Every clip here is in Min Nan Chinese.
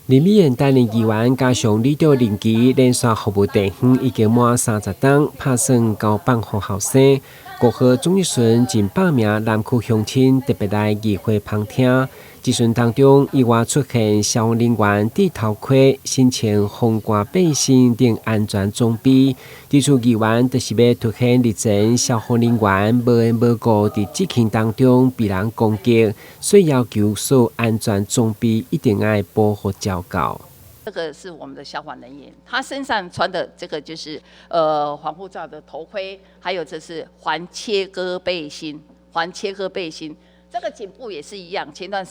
林美燕擔任議員，加上里長任期連續服務地方已經滿30冬，拍算交棒予後生。5號總質詢近百名南區鄉親特別來議會旁聽，質詢當中意外出現消防人員戴頭盔、身穿防割背心等安全裝備，指出議員就是欲凸顯日前消防人員無緣無故佇執勤當中被人攻擊，所以要求所有安全裝備一定愛保護照顧。這個是我們的消防人員，他身上穿的這個就是防護罩的頭盔，還有這是防切割背心，防切割背心。這個頸部也是一樣，前段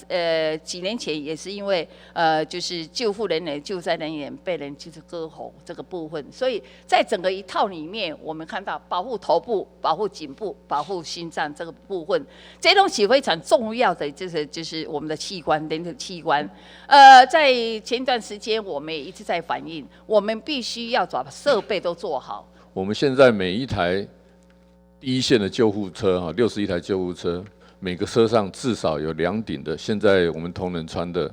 幾年前也是因為就是救護人員、救災人員被人就是割喉這個部分，所以在整個一套裡面，我們看到保護頭部、保護頸部、保護心臟這個部分，這東西非常重要的，就是我們的器官，人的器官。在前段時間我們也一直在反映，我們必須要把設備都做好。我們現在每一台第一線的救護車哈，61台救護車。每個車上至少有兩頂的，現在我們同仁穿的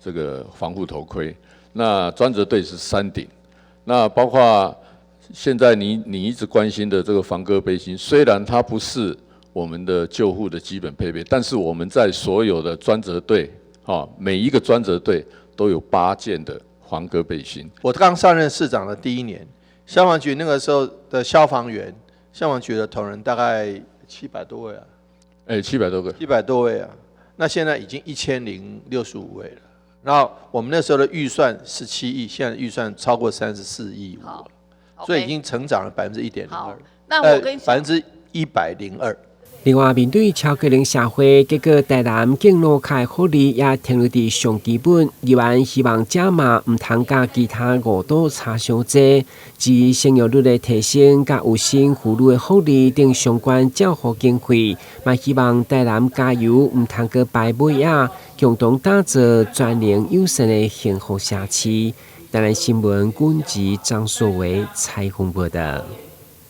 這個防護頭盔。那專責隊是三頂，那包括現在你一直關心的這個防割背心，雖然它不是我們的救護的基本配備，但是我們在所有的專責隊，哈，每一個專責隊都有八件的防割背心。我剛上任市長的第一年，消防局那個時候的消防員，消防局的同仁大概700多位啊。哎，七百多個，700多位啊，那現在已經1065位了。然後我們那時候的預算17億，現在預算超過34.5億，所以已經成長了1.02%。那我跟102%。另外，面對超高齡社會，結果台南敬老卡的福利也停留佇上基本，議員希望這嘛毋通佮其他五都差傷濟，至生育率的提升、佮有生婦女的福利等相關照護經費，嘛希望台南加油，毋通閣排尾仔，共同打造全齡友善的幸福社區。台南新聞，軍籍張碩維採訪報道。